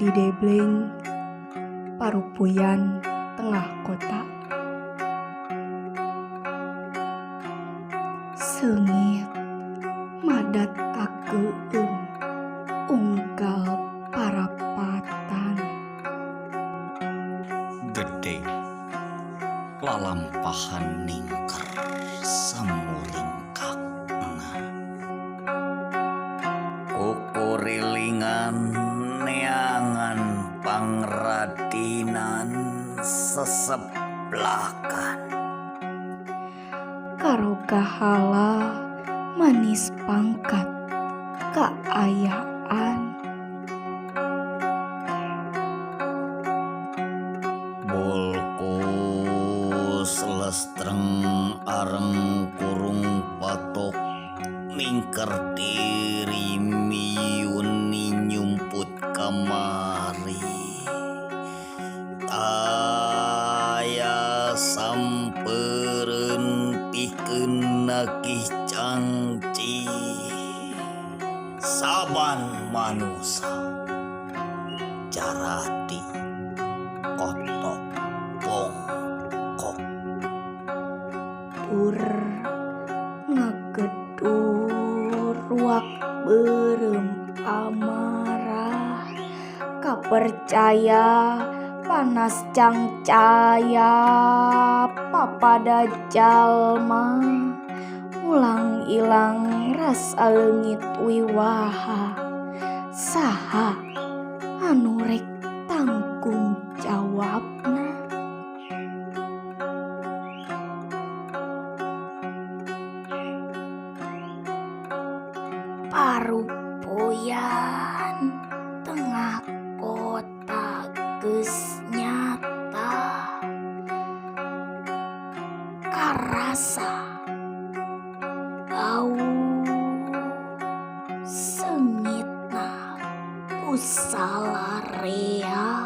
Di Debleng, Parupuyan, tengah kota. Seungit madat kakeueum unggal parapatan. Gede lalampahan ningker samuringkakna. Kukurilingan neangan pangradinan seseplakan. Karogahala manis pangkat kaayaan. Bulkus lestreng areng kurung patok ningker diri miyuni nyumput kamari. Taya sampereun pikeun nagih cangci. Saban manusa jaradi kotok bongkok. Tur ngagedur ruak beureum amarah kapercaya panas cangcaya papada jalma mulang ilang rasa leungit wiwaha saha anu rek tanggung jawabna. Parupuyan tengah kota geus nyata karasa bau seungitna ku salarea.